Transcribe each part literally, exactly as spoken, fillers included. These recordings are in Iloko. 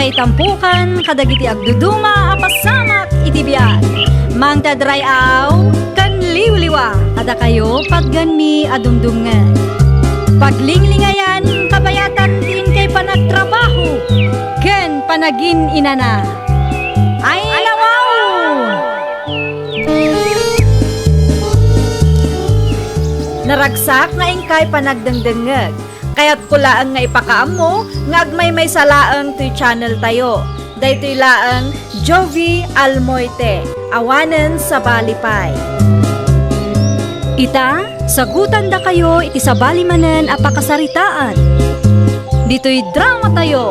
Itampukan kadagiti agduduma a pasamak iti biag. Mangted ray-aw ken liwliwa kadakayo patgenmi a dumdumngeg. Paglinglingayan kabayatan ti inkay panagtrabaho ken panagin-inana. Ay, nawaw! Naragsak nga inkay panagdengdengngeg. Kayatko laeng nga ipakaammo nga agmaymaysa laeng toy channel tayo. Daytoy laeng Jovie Almoite, awanen sabali pay. Ita, sagutandakayo iti sabali manen a pakasaritaan. Ditoy drama tayo.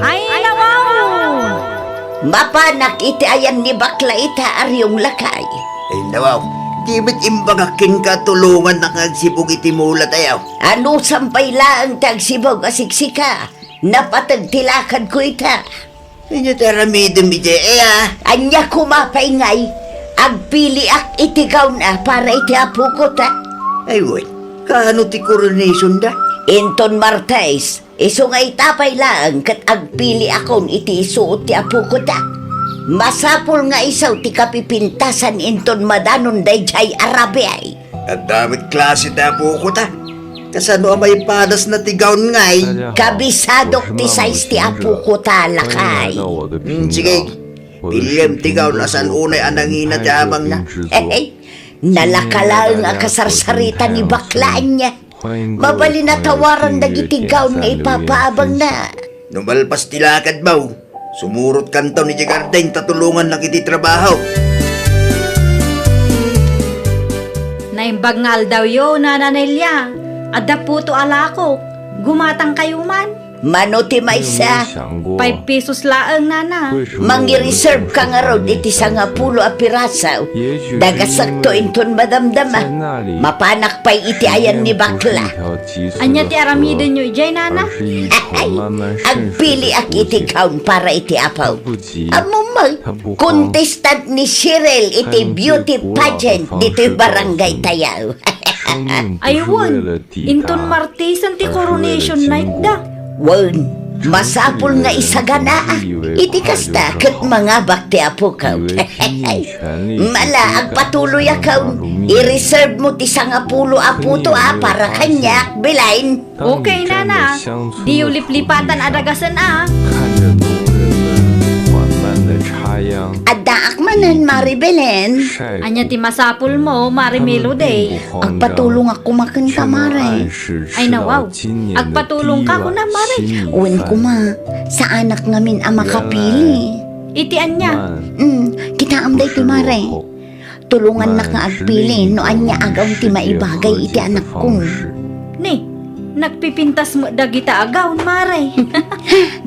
Ay, nawaw! Mapanak iti ayan ni bakla ita, Ariong Lakay. Ay, nawaw. Di met imbagak kenka tulongannak nga agsibug iti mula tayo? Anusam pay laeng ti agsibug a siksika? Napateg ti lakadko ita. Ania ti aramidem idiay, a? Ania koma pay ngay? Agpiliak iti gown a para iti apoko ta. Ay, wen, kaano ti coronation da? Inton Martes, isu nga ita pay laeng ket agpiliakon iti isuot ti apoko ta. Masapul nga isu ti kapipintasan inton madanon daydiay a rabii. Adda met klase ti apoko ta. Kasano a maipadasna ti gown ngay? Kabisadok ti size ti apoko ta, Lakay. Hmm, sige. Piliem ti gown a saan unay a nangina ti amangna. Hehe. Nalaka laeng a kasarsarita ni bakla ania. Mabalin a tawaran dagiti gown nga ipapaabangna. No malpas ti lakadmo, sumurotkanton idiay garden ta tulongannak iti trabaho. Naimbag nga aldawyo, Nana Nelia. Adda puto a lakok. Gumatangkayo man. Mano ti maysa? Five pesos laeng, Nana. Mangi-reserve ka ngarud iti sangapulo a piraso. Dagasakto inton madamdama. Mapanak pay iti ayan ni bakla. Ania ti aramidenyo idiay, Nana? Ay, agpiliak iti gown para iti apo. Ammom met, contestant ni Cheryl iti beauty pageant ditoy barangay tayo. Ay, wen, inton Martesen ti coronation night da. Wen, masapul nga isaganaak. Iti kasta ket mangabak ti apok. Mala, agpatuloyakon. I-reserve mo ti sangapulo a puto a para kaniak, Belen. Okay, Nana. Diyo liplipatan a dagasen a. Addaak manen, Mari Belen. Ania ti masapulmo, Mari Melody? Agpatulongak koma kenka, Mari. Ay, nawaw. Agpatulongka kuna, Mari. Wen koma, saanak ngamin a makapili. Iti ania? Mm, kitaem daytoy, Mari. Tulongannak nga agpili no ania a gown ti maibagay iti anakko. Ni, nagpipintas met dagita a gown, Mari.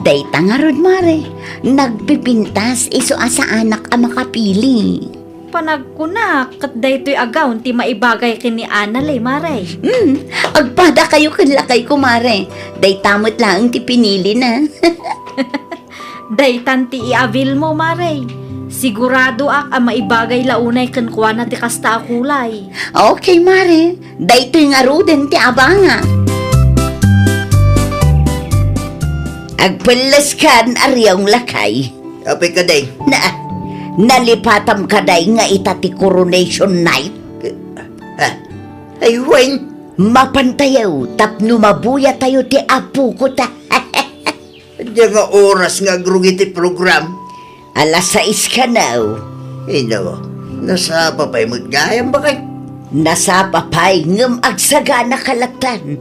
Dayta ngarud, Mari. Nagpipintas isu a saanak a makapili. Panagkunak, ket daytoy a gown ti maibagay ken ni Anale, Mari. Hmm, agpadakayo ken lakayko, Mari. Dayta met laeng ti pinilina. Daytan ti i-avail mo, Mari. Siguradoak a maibagay la unay kenkuana ti kasta a kulay. Okay, Mari. Daytoy ngaruden ti abangak. Agpelleskan, Ariong Lakay. Apay kadi? Na, nalipatam kadi nga ita ti coronation night? Ah, ay, wen. Mapantayo tapno mabuyatayo ti apoko ta. Ania nga oras nga agrugi ti program? Alas sais kano. Ino, nasapa pay met gayam, baket? Nasapa pay ngem agsagana ka lattan.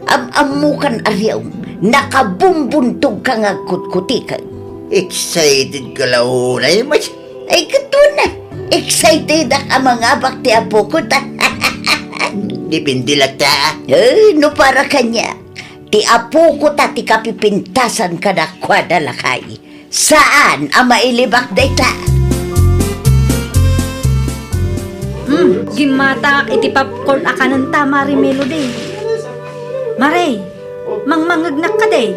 Am-ammokan, Ariong, nakabumbuntog ka nga agkutkutikag. Excited ka la unay, mas. Ay, ket wen a, excitedak a mangabak ti apoko ta. Depende latta. Eh, no para kaniak, ti apoko ta ti kapipintasan kadakuada, lakay. Saan a mailibak dayta. Hmm, gimmatangak iti popcorn a kanenta, Mari Melody. Mari, mangmangngegnak kadi?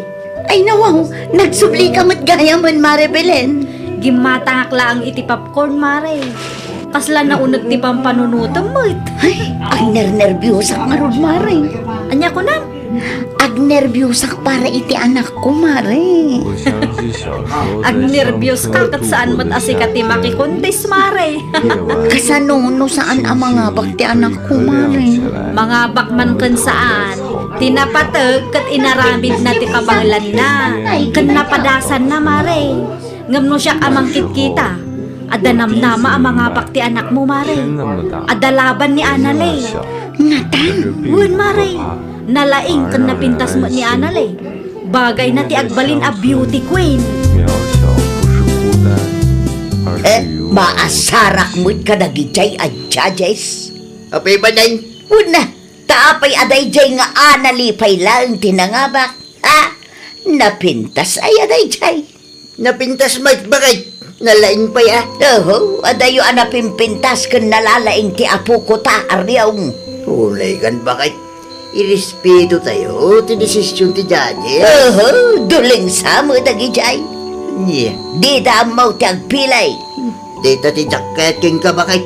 Ay, nawaw, nagsubli ka met gayamen, Mari Belen. Gimmatangak laeng iti popcorn, Mari. Kasla nauneg ti pampanunotem met. Ay, agnernerbiosak ngarud, Mari. Ania kunam? Agnerbiosak para iti anakko, Mare. Agnerbioska ket saan met a sika ti makikuntis, Mare. Kasano no saan a mangabak ti anakko, Mare? Mangabak man ken saan. Ti napateg ket inaramidna ti kabaelanna ken napadasanna, Mare. Ngem no siak a mangkitkita, adda namnama a mangabak ti anakmo, Mare. Adda laban ni Anale. Ngatan? Wen, Mare. Nalaing ken napintas met ni Anale. Bagayna ti agbalin a beauty queen. Eh, maasarak met kadagidiay a judges? Apay manen? Wen, ta apay a daydiay nga Anale pay laeng ti nangabak? Ha? Napintas aya daydiay? Napintas met, baket. Nalaing pay a. Oho, adayo a napimpintas ken nalalaing ti apoko ta, Ariong. Unay kan, baket. Irespeto tayo ti desisyon ti judges. Oho, duleng sa met dagidiay. Nia. Dida ammo ti agpilay. Dita ti diak kayat kenka, baket.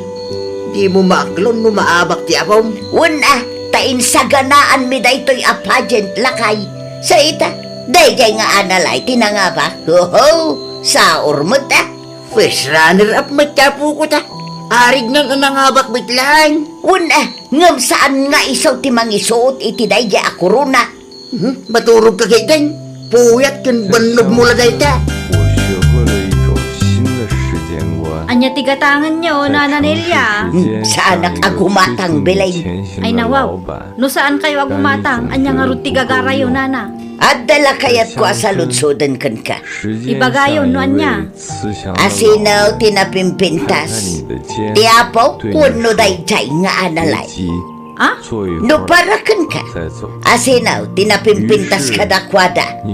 Dimo maaklon no maabak ti apom. Wen a, ta insaganaanmi daytoy a pageant, lakay. Sa ita, daydiay nga Anale ti nangabak. Oho, saor met a. First runner up met ti apoko ta. Arignan a nangabak met laeng. Wen a, ngem saan nga isu ti mangisuot iti daydiay a korona. Hmm? Maturogka ketdin? Puyat ken bannogmo la dayta. Ania ti gatangenyo, Nana Nelia? Hmm, saanak a gumatang, Belen. Ay, nawaw. No saankayo a gumatang, ania ngarud ti gagarayo, Nana? Adda la kayatko a saludsoden kenka. Ibagayo no ania. Asino ti napimpintas? Ti apok wenno daydiay nga Anale? Ah? No para kenka, asino ti napimpintas kadakuada?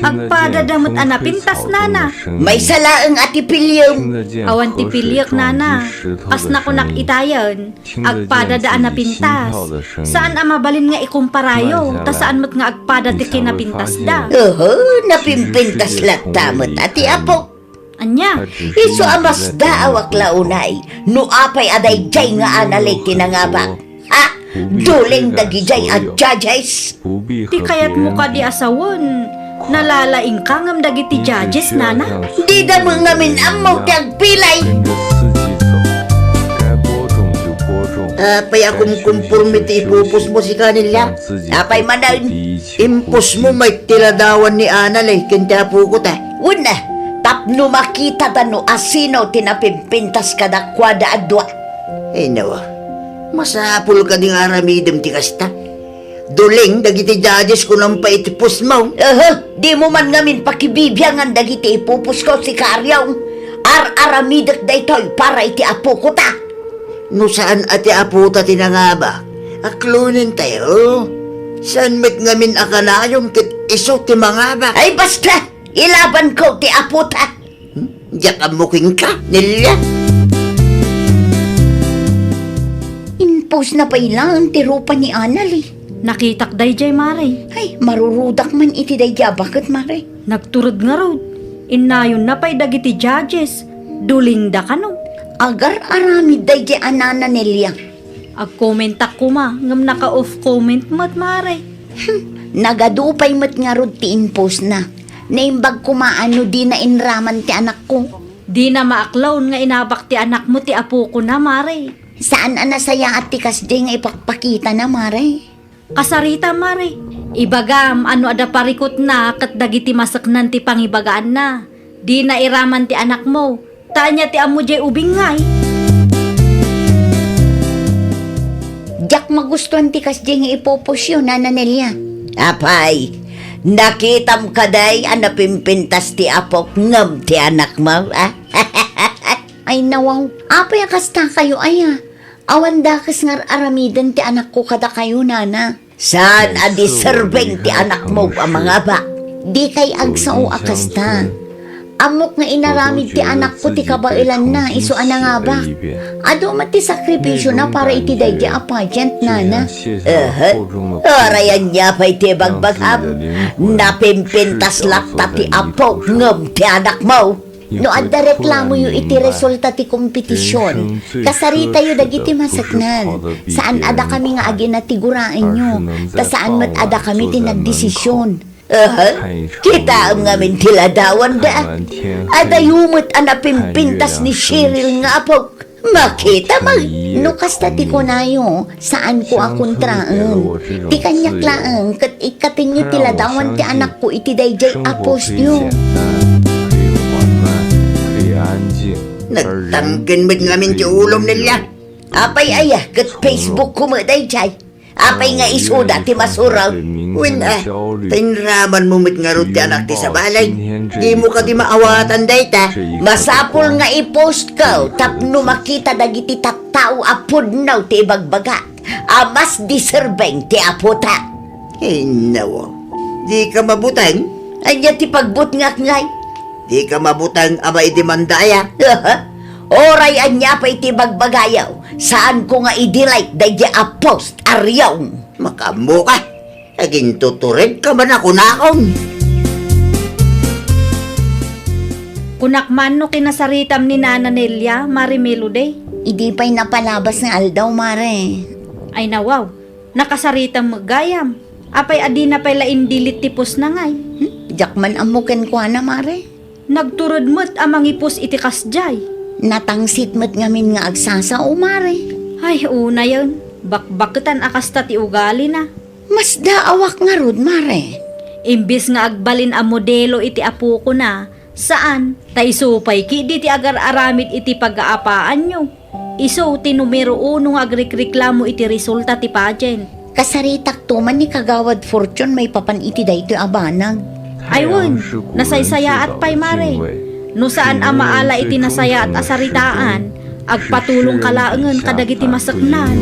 Agpadada met a napintas, Nana. Maysa laeng a ti piliem. Awan ti piliek, Nana. Kas nakunak itayen, agpadada a napintas. Saan a mabalin nga ikumparayo, ta saan met nga agpada ti kinapintasda. Oho, napimpintas latta met a ti apok. Ania? Isu a masdaawak la unay no apay a daydiay nga Anale ti nangabak. Ha? Duleng dagidiay a judges. Ti kayatmo kadi a sawen, nalalaingka ngem dagiti judges, Nana? Dida met ngamin ammo ti agpilay. Apay a kumkumporme ti ipupusmo, sika, Nelia? Apay manen? Impusmo met ti ladawan ni Anale ken ti apoko ta. Wen a, tapno makitada no asino ti napimpintas kadakuada a dua. Ay, nawa. Masapul kadi nga aramidem ti kasta. Duleng dagiti judges, kunam pay iti postmo. Aha, dimo man ngamin pakibibiangan dagiti ipuposko, sika Ariong. Ar-aramidek daytoy para iti apoko ta. No saan a ti apota ti nangabak, aklonentayo. Saan met ngamin a kanayon ket isu ti mangabak? Ay, basta! Ilabanko ti apota! Hmm? Diak ammo kenka, Nelia. Impusna pay laeng ti rupa ni Anale. Nakitak daydiay, Mare. Ay, marurudak man iti daydiay a baket, Mare. Nagturod ngarud. Innayonna pay dagiti judges. Dulingda kano. Agar-aramid daydiay a Nana Nelia. Agkomentak koma, ngem naka-off comment met, Mare. Hmm, nagadu pay met ngarud ti impusna. Naimbag koma a no dina inraman ti anakko. Dina maaklon nga inabak ti anakmo ti apokona, Mare. Saan a nasayaat ti kasdi nga ipakpakitana, Mare. Kasarita, Mare. Ibagam a no adda parikutna ket dagiti maseknan ti pangibagaanna. Dina iraman ti anakmo. Ta ania ti ammo diay ubingngay? Diak magustuan ti kasdiay nga ipupusyo, Nana Nelia. Apay, nakitam kadi a napimpintas ti apok ngem ti anakmo, a? Ay, nawaw. Apay a kastakayo, aya? Awan dakes nga ar-aramiden ti anakko kadakayo, Nana. Saan a deserving ti anakmo a mangabak? Dikay agsao a kasta. Ammok nga inaramid ti anakko ti kabaelanna isu a nangabak. Adu met ti sakripisiona para iti daydiay a pageant, Nana. Ehe. Uray ania pay ti ibagbagam. Napimpintas latta ti apok ngem ti anakmo. No adda reklamoyo iti resulta ti kompetision, kasaritayo dagiti maseknel. Saan a dakami nga aginatiguraenyo, ta saan met a dakami ti nagdesisyon. Aha, kitaem ngamin ti ladawanda. Adayo met a napimpintas ni Cheryl nga apok. Makita man. No kasta ti kunayo, saanko a kontraen. Ti kaniak laeng ket ikkatenyo ti ladawan ti anakko iti daydiay a postyo. Nagtangken met ngamin ti ulom, Nelia. Apay aya ket Facebook ko met daydiay. Apay nga isuda ti masuro? Wen a, ta inramanmo met ngarud ti anak ti sabali. Dimo kadi maawatan dayta? Masapul nga i-post ko tapno makita dagiti tattao a pudno ti ibagbagak a mas deserving ti apota. Innawa, dika mabuteng? Ania ti pagbutngak ngay? Dika mabuteng a maidemanda aya? Oray ania pay ti bagbagayo, saanko nga i-delete daydi a post a riong. Makaammoka, agintuturedka man a kunakon. Kunak man no kinasaritam ni Nana Nelia, Mare Melody. Idi pay napalabas nga aldaw, Mare. Ay nawaw, nakasaritam met gayam. Apay a dina pay la in-delete ti postna ngay? Hmm? Diak man ammo kenkuana, Mare. Nagtured met a mangi-post iti kasdiay. Natangsit met ngamin nga agsasao, Mare. Ay, unayen. Bakbaketan a kasta ti ugalina. Masdaawak ngarud, Mare. Imbes nga agbalin a modelo iti apokona, saan, ta isu pay ketdi ti agar-aramid iti pagaapaanyo. Isu ti numero uno nga agrekreklamo iti resulta ti pageant. Kasaritakto man ni Kagawad Fortune maipapan iti daytoy a banag. Ay wen, nasaysayaat pay, Mare. No saan a maala iti nasayaat a saritaan, agpatulongka laengen kadagiti maseknan.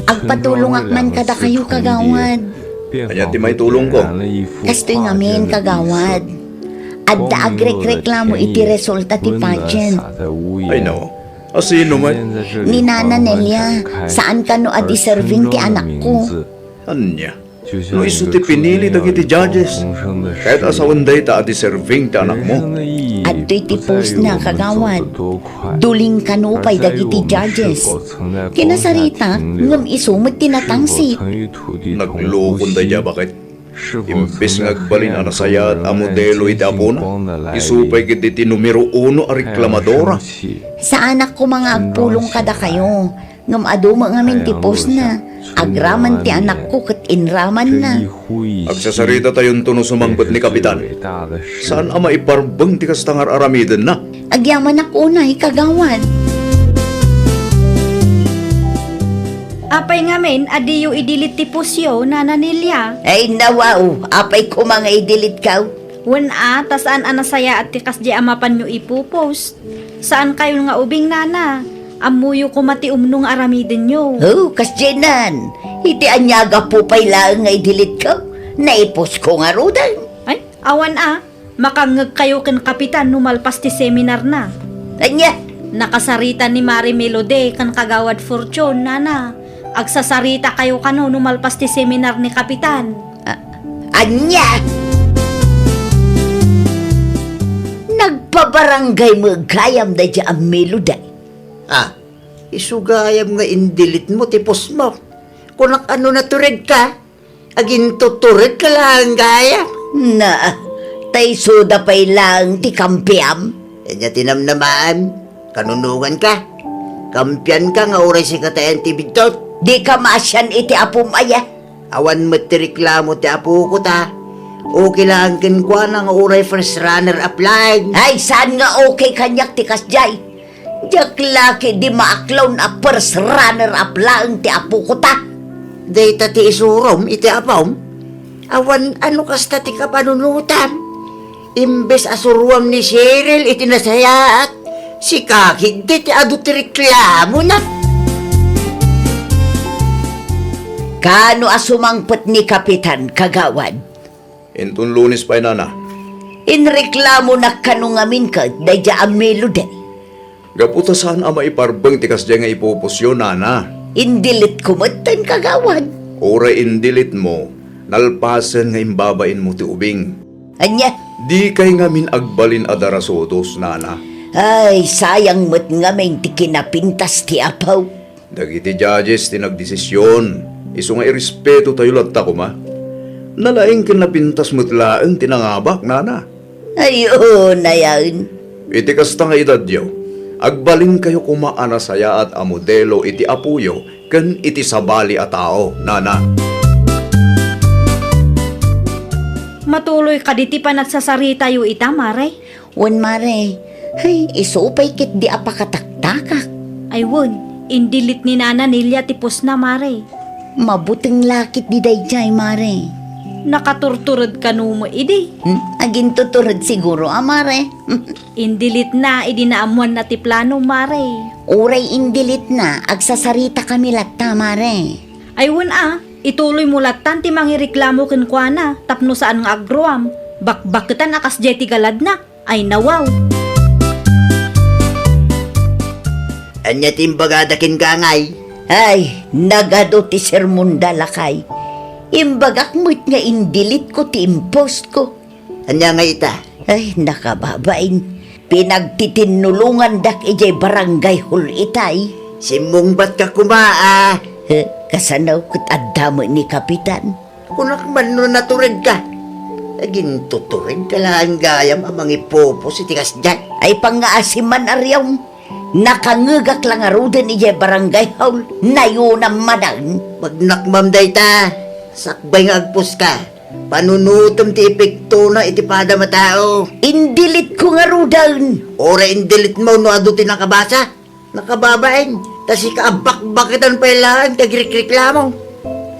Agpatulongak man kadakayo, Kagawad. Ania ti maitulongko? Kastoy ngamin, Kagawad. Adda agrekreklamo iti resulta ti pageant. Ay, no. Asino met? Ni Nana Nelia, saan kano a deserving ti anakko. Ania? No isu ti pinili dagiti judges, ket a sawen dayta a deserving ti anakmo. Adtoy ti postna, Kagawad. Duling kano pay dagiti judges. Kinasaritak, ngem isu met ti natangsit. Naglokon daydi a baket. Imbes nga agbalin a nasayaat a modelo iti apona, isu pay ketdi ti numero uno a reklamadora. Saanak koma nga agpulong kadakayo, ngem adu met ngamin ti postna. Agraman ti anakko ket inramanna. Agsasaritatayon no sumangbet ni Kapitan. Saan a maiparbeng ti kasta nga ar-aramidenna. Agyamanak unay, Kagawad. Apay ngamin a diyo i-delete ti postyo, Nana Nelia? Ay, nawaw, apay koma nga i-delete kaw? Wen a, ta saan a nasayaat ti kasdiay a mapanyo ipopost. Saan kayon nga ubing, Nana. Ammoyo koma ti umno nga aramidenyo. Oh, kasdiay nan. Iti ania a gapu pay laeng nga i-delete ko, naipost ko ngaruden. Ay, awan a. Makangngeg kayo ken Kapitan no malpas ti seminar na. Ania? Nakasarita ni Mare Melody ken Kagawad Fortune, Nana. Agsasarita kayo kano no malpas ti seminar ni Kapitan. A-, ania? Nagpabarangay met gayam daydi a Melody. Ah, isu gayam nga in-delete mo ti post mo. Kunak ano natured ka? Agintutured ka laeng gayam. Na, ta isuda pay laeng ti kampiam. Ania ti namnamaem? Kanunongan ka? Kampian ka nga uray sika ti ayan ti bidtot? Di ka maasian iti apom aya? Awan met ti reklamo ti apoko ta. Okay laeng kenkuana nga uray first runner up laeng. Ay, saan nga okay kaniak ti kasdiay? Diak la ketdi maaklon a first runner up laeng ti apoko ta. Dayta ti isurom iti apom? Awan ano kasta ti kapanunotam? Imbes a suruam ni Cheryl iti nasayaat, sika ketdi ti adu ti reklamona. Kaano a sumangpet ni Kapitan, Kagawad? Inton Lunes pay, Nana. Inreklamonak kano ngamin ket daydi a Melody. Gapu ta saan a maiparbeng ti kasdiay nga ipupusyo, Nana. In-delete ko metten, Kagawad. Uray in-delete mo, nalpasen nga imbabain mo ti ubing. Ania? Dikay ngamin agbalin a darasudos, nana. Ay, sayang met ngamin ti kinapintas ti apo. Dagiti judges ti nagdesision, isu nga irespetotayo latta koma. Nalaing ken napintas met laeng ti nangabak, nana. Ay, oo, nayaen. Iti kasta nga edadyo, agbalinkayo koma a nasayaat a modelo iti apoyo ken iti sabali a tao, nana. Matuloy kadi ti panagsasaritayo ita, mare? Wen, mare. Ay, isu pay ketdi a pakataktakak. Ay, wen, indilit ni Nana Nelia ti postna, mare. Mabuteng la ketdi daydiay, mare. Nakaturtured kano met idi? Hmm? Agintutured siguro a, mare. Indilitna idi naammoanna ti plano, mare. Uray indilitna, agsasaritakami latta, mare. Ay, wen a, ituloymo lattan ti mangireklamo kenkuana tapno saan nga agruam. Bakbaketan a kasdiay ti galadna. Ay, nawaw. Ania ti imbagada kenka, ngay? Ay, nagadu ti sermonda, lakay. Imbagak met nga indilitko ti impostko. Ania ngay ita? Ay, nakababain. Pinagtitinulongandak idiay barangay hall itay. Simmungbatka koma, a. Eh, kasano ket adda met ni Kapitan? Kunak man no naturedka. Agintuturedka laeng gayam a mangipupos iti kasdiay. Ay, pangngaasim man, Ariom. Nakangegak la ngaruden idiay barangay hall. Nayonam manen. Magnakmam dayta. Sakbay nga agpuska, panunotem ti epektona iti padam a tao. Indilitko ngaruden. Uray indilitmo no adu ti nakabasa. Nakababain, ta sika a bakbaketan pay laeng ti agrikreklamo.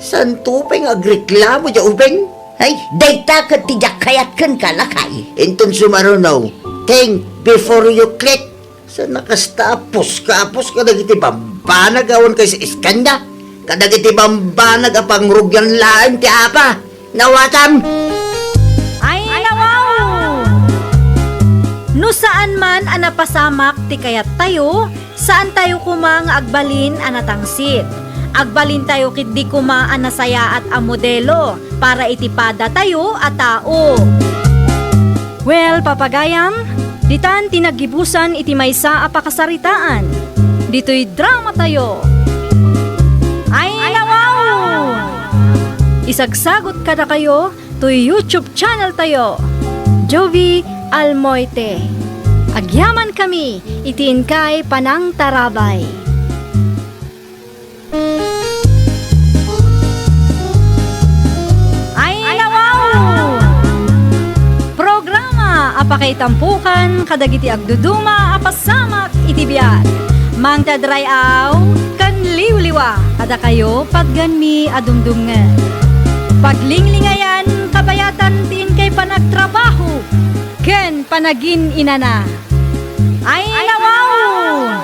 Saanto pay nga agreklamo diay ubing? Ay, dayta ket ti diak kayat kenka, lakay. Inton sumaruno, think before you click. Saan a kasta a puska a puska dagiti bambanag a awan kaiska-iskanda? Kadagiti bambanag a pangrugian laeng ti apa. Nawatam! Ay, nawaw! No saan man a napasamak ti kayattayo, saantayo koma nga agbalin a natangsit. Agbalintayo ketdi koma a nasayaat a modelo para iti padatayo a tao. Well, papagayam, ditan ti naggibusan iti maysa a pakasaritaan. Ditoy dramatayo. Ay, nawaw! Isagsagot kadakayo toy YouTube channel tayo, Jovie Almoite. Agyamankami iti inkay panangtarabay. Ay, nawaw! Programa a pakaitampokan kadagiti agduduma a pasamak iti biag. Mangted ray-aw ken liwliwa kadakayo patgenmi a dumdumngeg. Paglinglingayan kabayatan ti inkay panagtrabaho ken panagin-inana. Ay, nawaw!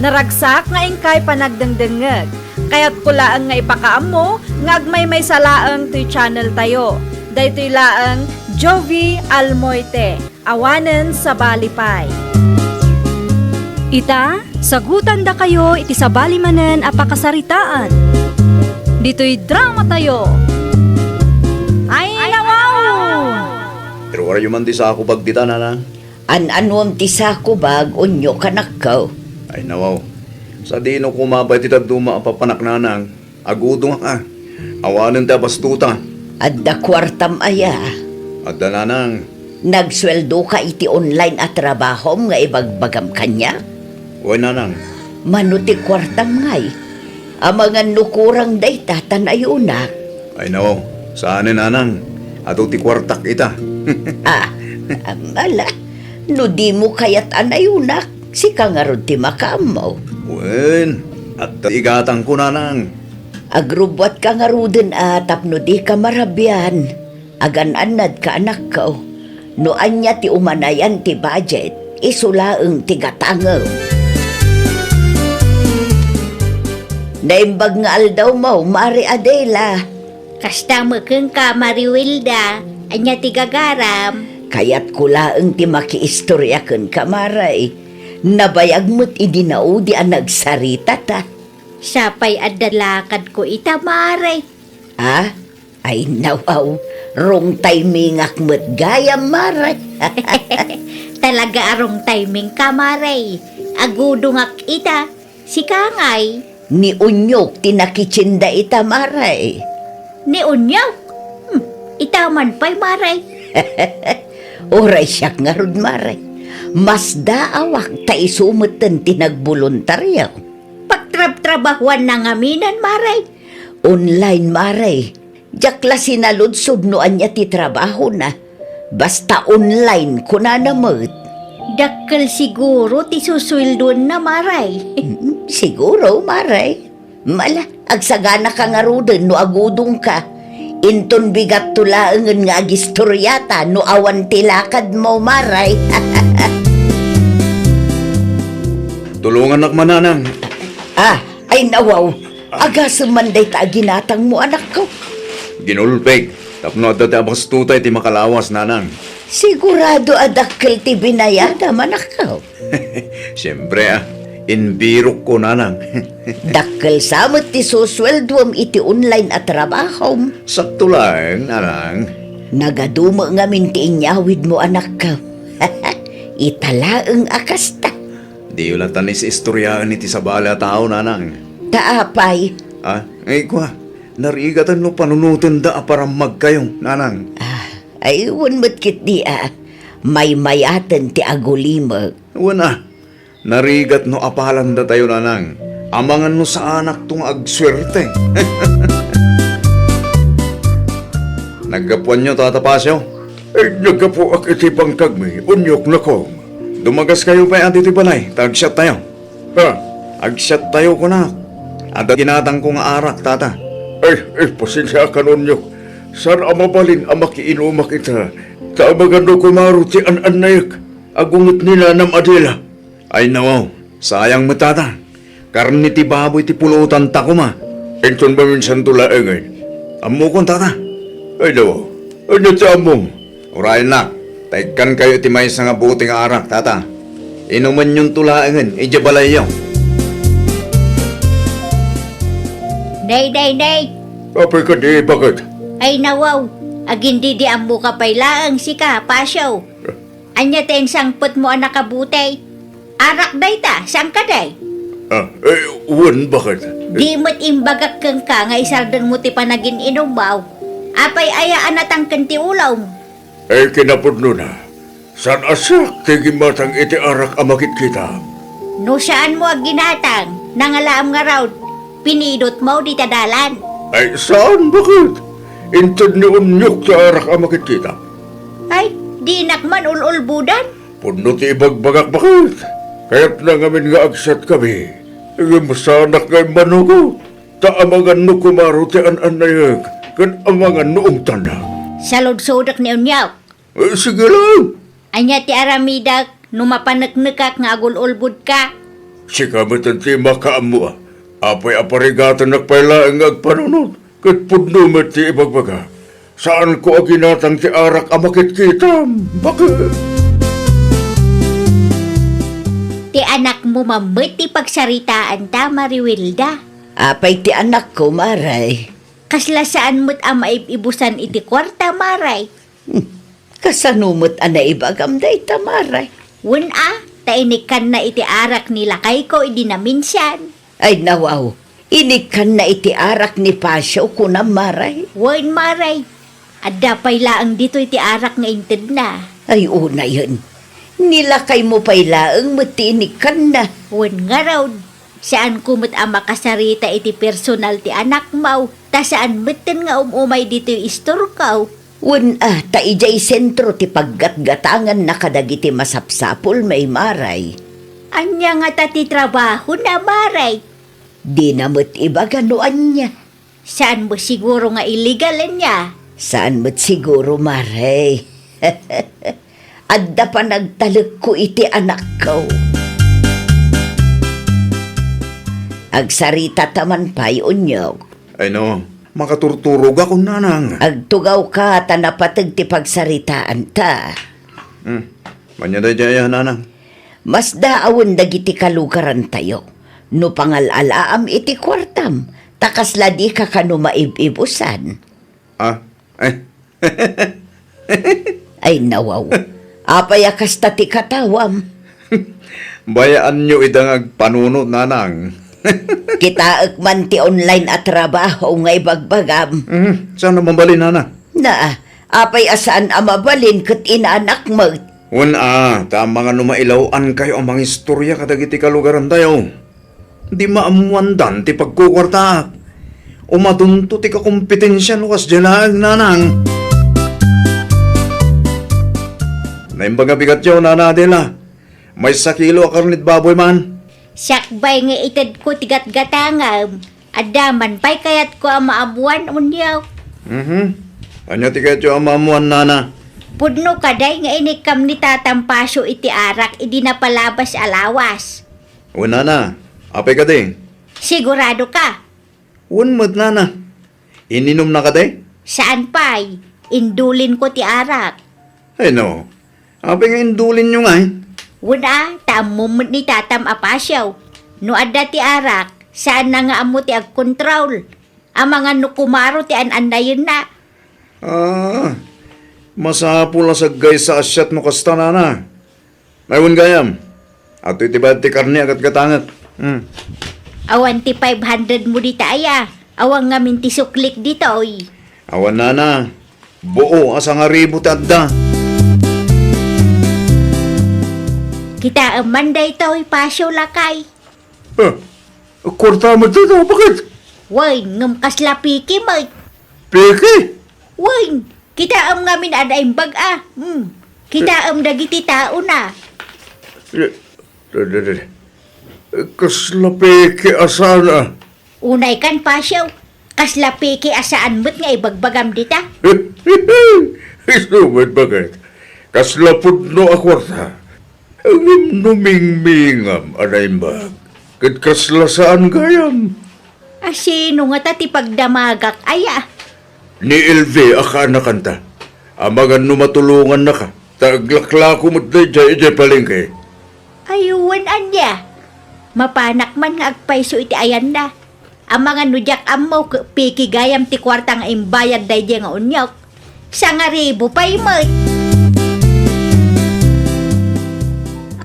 Naragsak nga inkay panagdengdengngeg. Kayatko laeng nga ipakaammo nga agmaymaysa laeng toy channel tayo. Daytoy laeng Jovie Almoite, awanen sabali pay. Ita, sagutandakayo iti sabali manen a pakasaritaan. Ditoy dramatayo. Ay, nawaw! Pero warayo man ti sakubag dita, nanang. An-anuem ti sakubag, unyo kanakko. Ay, nawaw. Sadino koma pay ti dadduma a papanak, nanang? Agudongak a. Awanen ti abastuta. Adda kuartam aya? Adda, nanang. Nagsueldoka iti online a trabahom nga ibagbagam kaniak? Wen, nanang. Mano ti kuartam ngay? Amangan no kurang dayta ta nayonak. Ay, no, saanen, nanang. Adu ti kuartak ita. Ah, ala, no dimo kayat a nayonak, sika ngarud ti makaammo. Wen, adda igatangko, nanang. Agrubbuatka ngaruden a tapno dika marabian. Agan-annadka, anakko. No ania ti umanayan ti budget, isu laeng ti gatangem. Naimbag nga aldawmo, Mari Adela. Kasta met kenka, Mari Wilda. Ania ti gagaram? Kayatko laeng ti makiistoria kenka, Mari. Nabayag met idi naudi a nagsaritata. Sapay adda lakadko ita, Mari. Ah? Ay, nawaw, wrong timingak met gayam, Mare. Talaga a wrong timingka, Mare. Agudongak ita. Sika ngay? Ni Unyok ti nakitsinda ita, Mare. Ni Unyok? Hmm, ita man pay, Mare. Uray siak ngarud, Mare. Masdaawak ta isu metten ti nagboluntario. Pagtrabtrabahuanna ngaminen, Mare? Online, Mare. Diak la sinaludsod no ania ti trabahona. Basta online, kunana met. Dakkel siguro ti susueldoenna, Mare. Mm, siguro, Mare. Ala, agsaganaka ngaruden no agudongka. Inton bigatto laengen nga agistoriata no awan ti lakadmo, Mare. Tulongannak man, Nanang. Ah, ay nawaw. Agasem man dayta a ginatangmo, anakko. Ginulpig tapno adda ti abastutay ti makalawas, Nanang. Sigurado a dakkel ti binayadam, anakko. Siempre, ah. Inbirokko, Nanang. Dakkel sa met ti susueldoem iti online a trabahom. Sakto laeng, Nanang. Nagadu met ngamin ti inyawidmo, anakko. Ita laeng a kasta. Diyo latta isistoriaen iti sabali a tao, Nanang. Ta apay? Ah, ay, kua, narigaten no panunotenda a parammagkayo, Nanang. Ah, ay, wen met ketdi a maymayaten ti agulimek. Wen a, narigat no apalandatayo, Nanang. Amangan no saanakto nga agsuerte. Naggapuanyo, Tata Pasio? Ay, naggapuak iti pangkagmi, Unyok, nakong. Dumagaskayo pay adi ti balay, ta agsiattayo. Ha? Agsiattayo, kunak. Adda ginatangko nga arak, Tata. Ay, ay, pasensiakan, Unyok. Saan a mabalin a makiinumak ita, ta amangan no kumaro ti an-annayek. Agunget ni Nanam Adela. Ay, nawaw, sayang met, Tata. Karne ti baboy ti pulotanta koma. Inton maminsanto laengen. Ammokon, Tata. Ay, nawaw, ania ti ammom? Urayennak, ta ikkankayo iti maysa nga bote nga arak, Tata. Inumenyonto laengen idiay balayyo. Nay, nay, nay! Apay kadi, baket? Ay, nawaw, agindidiammoka pay laeng sika, Pasio. Ania ti insangpetmo a nakabote? Arak dayta, saan kadi? Ah, eh, wen, baket. Di met imbagak kenka nga isardengmo ti panagin-inummo. Apay aya a natangken ti ulom? Eh, kinapudnona, saan a siak ti gimmatang iti arak a makitkitam. No saanmo a ginatang, nangalaam ngarud, pinidotmo dita dalan. Ay, saan, baket? Inted ni Unyok ti arak a makitkitam. Ay, dinak man ul-ulbodan. Pudno ti ibagbagak, baket. Kayatna ngamin nga agsiatkami. Ngem saanak nga immanugot. Ta amangan no kumaro ti an-annayek, ken amangan no ungtannak. Saludsodek ni Unyok. Eh, sige lang. Ania ti aramidek no mapaneknekak nga agul-ulbodka? Sika met ti makaammo, a. Apay a parigatennak pay laeng nga agpanunot, ket pudno met ti ibagbagak. Saanko a ginatang ti arak a makitkitam, baket. Ti anakmo man met ti pagsaritaanta, Mariwilda. Apay ti anakko, Mare? Kasla saan met a maib-ibusan iti kuarta, Mare. Hmm. Kasano met a naibagam dayta, Mare? Wen a, ta inikkanna iti arak ni lakayko idi naminsan. Ay, nawaw. Inikkanna iti arak ni Pasio, kunam, Mare? Wen, Mare. Adda pay laeng ditoy ti arak nga intedna. Ay, unayen. Ni lakaymo pay laeng met ti inikkanna. Wen ngarud, saanko met a makasarita iti personal ti anakmo, ta saan metten nga um-umay ditoy istorko. Wen a, ta idiay sentro ti paggatgatanganna kadagiti masapsapulmi, Mare. Ania ngata ti trabahona, Mare? Dina met ibaga no ania. Saan met siguro nga illegal ania? Saan met siguro, Mare. Adda panagtalekko iti anakko. Agsarita ta man pay, Unyok. Ay no, makaturturogak, Nanang. Agtugawka ta napateg ti pagsaritaanta. Hmm, ania daydiay, Nanang? Masdaawen dagiti kalugarantayo. No pangal-alaam iti kuartam, ta kasla dika kano maib-ibusan. Ah? Eh? Ay, nawaw. Apay a kasta ti katawam? Bayaanyo ida nga agpanunot, nanang. Kitaek man ti online a trabaho nga ibagbagam. Mhm. Saan a mabalin, nana? Na, apay a saan a mabalin ket inaanak met? Wen a, ta amangan no mailaw-ankayo a mangistorya kadagiti kalugarantayo. Di maammoandan ti pagkukuartaak. Umadunto ti kakompetensia no kasdiay laeng, nanang. Naimbag a bigatyo, Nana Adela. Maysa kilo a karned baboy man. Sakbay nga itedko ti gatgatangam. Adda man pay kayatko a maammoan, Onyok. Mhm. Ania ti kayatyo a maammoan, nana? Pudno kadi nga inikkam ni Tatam Pasio iti arak idi napalabas a lawas. O, nana, apay kadi? Sigurado ka? Wen met, nana. Ininumna kadi? Saan pay. Indulinko ti arak. Ay, no. Apay nga indulinyo ngay? Wen a, ta ammom met ni Tatam a Pasio. No adda ti arak, saanna nga ammo ti agkontrol. Amangan no kumaro ti an-annayenna. Ah, masapul a saggaysa a siat no kasta, nana. Ay, wen gayam. Adtoy ti bayad ti karne a gatgatangek. Hmm. Awan ti five hundred mo dita aya. Awan ngamin ti suklik ditoy. Awan, nana. Buo a sangaribu ti adda. Kitaem man daytoy, Pasio, lakay. Eh, kuarta met dayta, bakit? Wen, ngem kasla peke met. Peke? Wen, kitaem ngamin a naimbag a. Hmm. Kitaem dagiti tao na. Eh, eh, eh, eh. Kasla peke a saan a. Unay kan, Pasio, kasla peke a saan met nga ibagbagam dita? Isu met, bakit? Kasla pudno a kuarta. Ngem no mingmingam a naimbag, ket kasla saan gayam? A sino ngata ti pagdamagak aya? Ni Elvi a kaanakanta. Amangan no matulongannaka, ta aglaklako met daydiay idiay palengke. Ay, wen ania? Mapanak man nga agpayso iti ayanna. Amangan no diak ammo, ke-, peke gayam ti kuarta nga imbayad daydiay nga Onyok. Sangaribu pay met.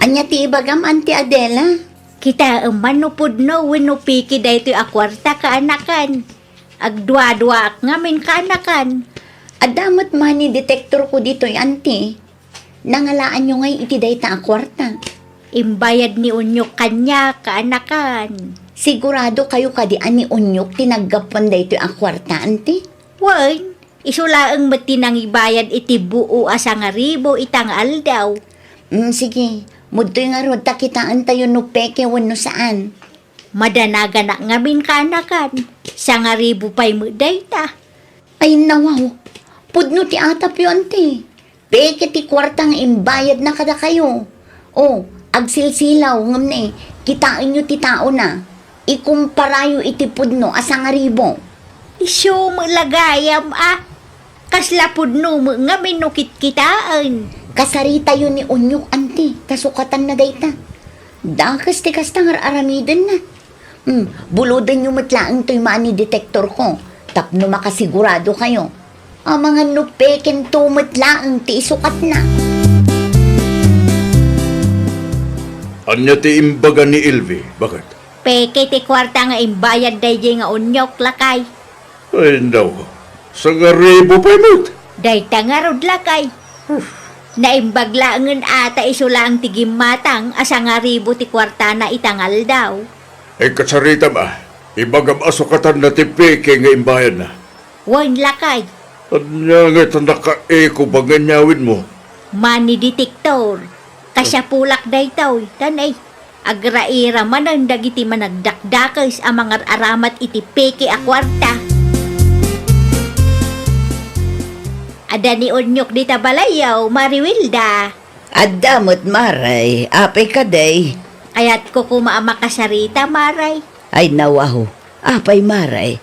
Ania ti ibagam, Auntie Adela? Kitaem man no pudno wenno peke daytoy a kuarta, kaanakan. Agduaduaak ngamin, kaanakan. Adda met money detector ko ditoy, Auntie. Nangalaanyo ngay iti dayta a kuarta? Imbayad ni Onyok kaniak, kaanakan. Sigurado kayo kadi a ni Onyok ti naggapuan daytoy a kuarta, Auntie? Wen, isu laeng met ti nangibayad iti buo a sangaribu ita nga aldaw. Mm, sige. Mudtoy ngarud ta kitaentayo no peke wenno saan. Madanaganak ngamin, kaanakan. Sangaribu pay met dayta. Ay, nawaw. Pudno ti atapyo, Auntie. Peke ti kuarta nga imbayadna kadakayo. O, agsilsilaw, ngem ne, kitaenyo ti taona. Ikumparayo iti pudno a sangaribu. Isu met la gayam a. Kasla pudno met ngamin no kitkitaen. Kasaritayo ni Onyok, Auntie, ta sukatanna dayta. Dakes ti kasta nga ar-aramidenna. Hmm, bulodenyo met laeng toy money detector ko tapno makasigurado kayo. Amangan no pekento met laeng ti isukatna. Ania ti imbaga ni Elvi, bakit? Peke ti kuarta nga imbayad daydiay nga Onyok, lakay. Ay, no. Sangaribu pay met. Dayta ngarud, lakay. Naimbag laengen a ta isu laeng ti gimmatang a sangaribu ti kuartana ita nga aldaw. Ay, kasaritam a, ibagam a sukatanna ti peke nga imbayadna. Wen, lakay. Ania ngay ta nakaeko ba nga inyawidmo? Money detector. Kasiapulak daytoy, tan ay, agraira manen dagiti managdakdakes a mangar-aramat iti peke a kuarta. Adda ni Onyok dita balayyo, Mari Wilda. Adda met, Maray. Apay kadi? Kayatko koma a makasarita, Maray. Ay, nawaw. Apay, Maray?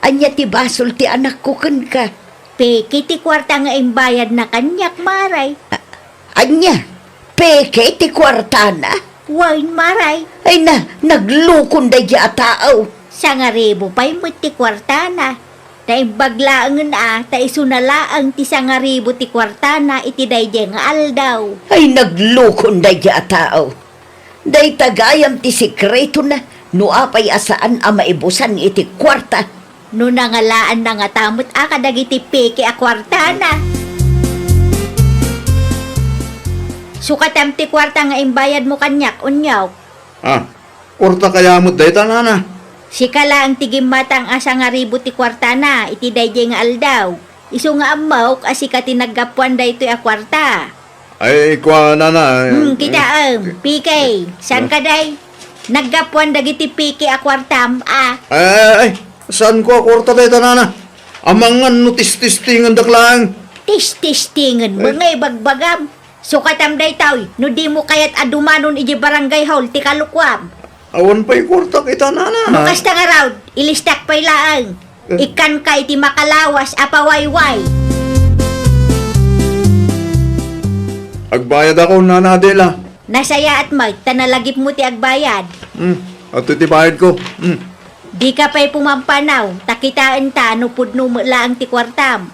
Ania ti basol ti anakko kenka? Peke ti kuarta nga imbayadna kaniak, Maray. A-, ania? Peke ti kuartana? Wen, Maray. Ay na, naglukon daydiay a tao. Sangaribu pay met ti kuartana. Naimbag laengen a, ta isuna laeng ti sangaribu ti kuartana iti daydiay nga aldaw. Ay, naglukon daydiay a tao. Dayta gayam ti sekretona, no apay a saan a maibusan iti kuarta. No nangalaanna ngata met a kadagiti peke a kuartana. Sukatam ti kuarta nga imbayadmo kaniak, Onyok. Ah, kuarta kaya met dayta, nana? Sika laeng ti gimmatang a sangaribu ti kuartana iti daydiay nga aldaw. Isu nga ammok a sika ti naggapuan daytoy a kuarta. Ay, kua, nana, eh, Hmm, kitaem, eh, P K, saan eh, ka, day? Naggapuan dagiti peke a kuartam, a? Ay, ay, ay, saan ko a kuarta dayta, nana? Amangan no tististingendak laeng. Tististingenmo Eh. nga ibagbagam. Sukatam daytoy, no dimo kayat a dumanon idiay barangay hall ti kalukuam. Awan pay kuartak ita, nana. No kasta ngarud, ilistak pay laeng. Eh. Ikkanka iti makalawas a pawayway. Agbayad ako, Nana Adela. Nasayaat met, ta nalagipmo ti agbayad. Hmm, adtoy ti bayadko. Hmm. Dika pay pumampanaw, ta kitaenta no pudno met laeng ti kuartam.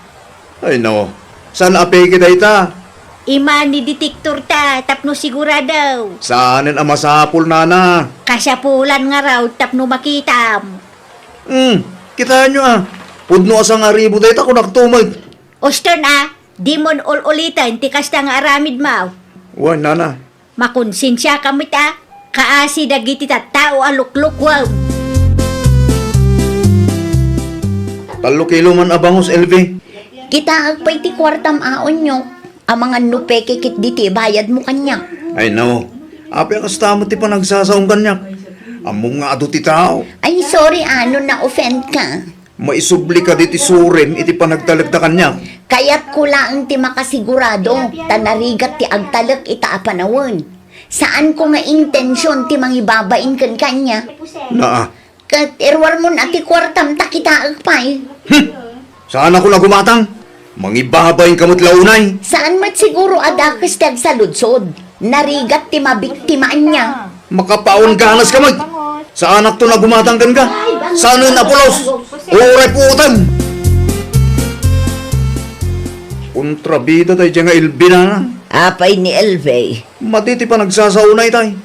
Ay, no. Saan a peke dayta? Ima ni detektor ta tapno sigurado. Saanen a masapul, nana? Kasapulan ngarud tapno makitam. Hmm, kitaenyo a. Pudno a sangaribu dayta, kunak tumeg. Uston a, dimon ul-uliten ti kasta nga aramidmo. Wen, nana. Makonsensiaka met a, kaasi dagiti tattao a luklukuem. Tallo kilo man a bangus, Elvi. Kitaek pay ti kuartam a, Onyok. Amangan no peke ketdi ti ibayadmo kaniak. Ay, no. Apay a kasta met ti panagsasaom kaniak? Ammom nga adu ti tao. Ay, sorry a, no na-offend ka. Maisubli kadi ti surim iti panagtalekda kaniak? Kayatko laeng ti makasigurado, ta narigat ti agtalek ita a panawen. Saanko nga intension ti mangibabain ken kaniak. Naa. Ket iruarmon a ti kuartam ta kitaek pay. Hmm! Saanakon a gumatang? Mangibabainka met la unay. Saan met siguro a dakes ti agsaludsod. Narigat ti mabiktima ania. Makapaon ganas ka met. Saanakton a gumatang kenka. Saanen a pulos. Uray puotem. Kontrabida daydiay nga Elvi, nana. Apay ni Elvi? Madi ti panagsasaona itay.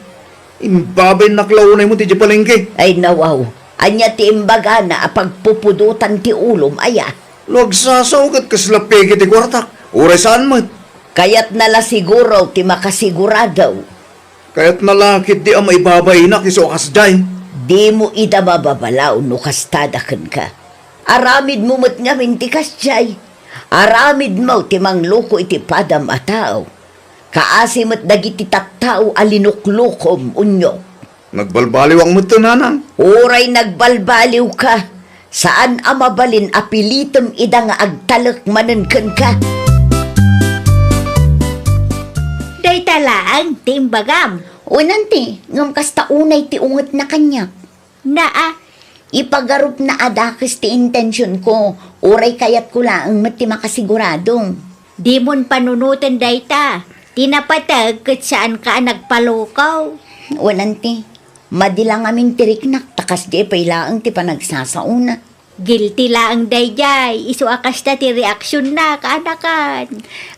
Imbabainnak la unay met idiay palengke. Ay, nawaw. Ania ti imbagana a pagpupudotan ti ulom, aya? No agsasao ket kasla peke ti kuartak. Uray saan met. Kayatna la siguro ti makasigurado. Kayatna la ketdi a maibabainak isu a kasdiay. Dimo ida mababalaw no kastada kenka. Aramidmo met ngamin ti kasdiay. Aramidmo ti mangluko iti padam a tao. Kaasi met dagiti tattao a linuklukom, Onyok. Nagbalbaliwak met, nanang. Uray nagbalbaliwka, saan a mabalin a pilitem ida nga agtalek manen kenka. Dayta laeng ti imbagam. Wen, anti, ngem kasta unay ti ungetna kaniak. Naa. Ipagarupna a dakes ti intensionko, uray kayatko laeng met ti makasigurado. Dimon panunoten dayta. Ti napateg ket saanka a nagpalukaw. Wen, anti, madi la ngamin ti riknak ta kasdiay pay laeng ti panagsasaona. Guilty laeng daydiay, isu a kasta ti reaksionna, kaanakan.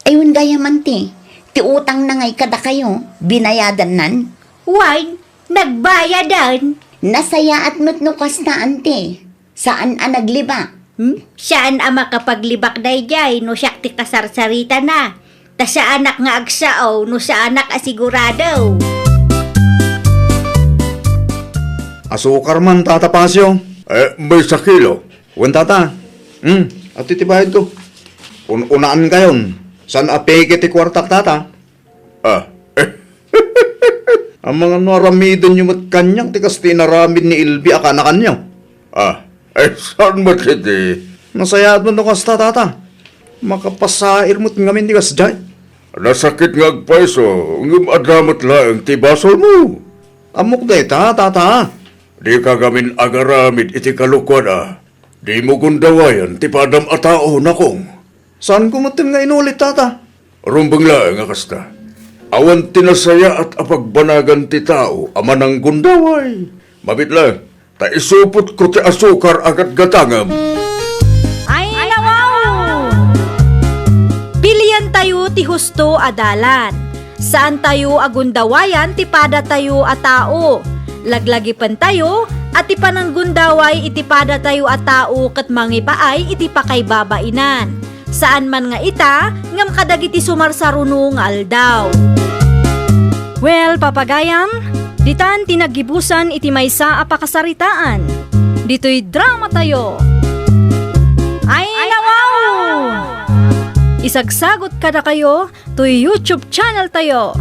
Ay, wen gayam, anti, ti utangna ngay kadakayo, binayadannan? Wen, nagbayadan. Nasayaat met no kasta, anti. Saan a naglibak. Hmm? Saan a makapaglibak daydiay no siak ti kasarsaritana. Ta saanak nga agsao no saanak a sigurado. Asukar man, Tata Pasio? Eh, maysa kilo. Wen, Tata. Hmm, adtoy ti bayadko. Un-unaankayon. Saan a peke ti kuartak, Tata? Ah. Amangan no aramidenyo met kaniak ti kas ti inaramid ni Elvi a kaanakanyo. Ah, eh, saan met ketdi? Nasayaat met no kasta, Tata. Makapasair met ngamin ti kasdiay. Nasakit nga agpayso, ngem adda met laeng ti basolmo. Ammok dayta, Tata. Dika ngamin agaramid iti kalokuan a. Dimo gundawayan ti padam a tao, nakong. Saanko metten nga inulit, Tata. Rumbeng laeng a kasta. Awan ti nasayaat a pagbanagan ti tao a mananggundaway. Mabit la, ta isupotko ti asukar a gatgatangam. tayo ti husto a dalan. Saantayo a gundawayan ti padatayo a tao. Laglagipentayo a ti pananggundaway iti padatayo a tao ket mangipaay iti pakaibabainan. Saan man nga ita, ngem kadagiti sumarsaruno nga aldaw. Well, papagayam, ditan ti naggibusan iti maysa a pakasaritaan. Ditoy drama tayo. Ay, nawaw! Isagsagot kadakayo toy YouTube channel tayo,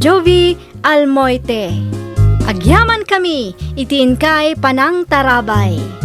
Jovie Almoite. Agyaman kami iti inkay panangtarabay.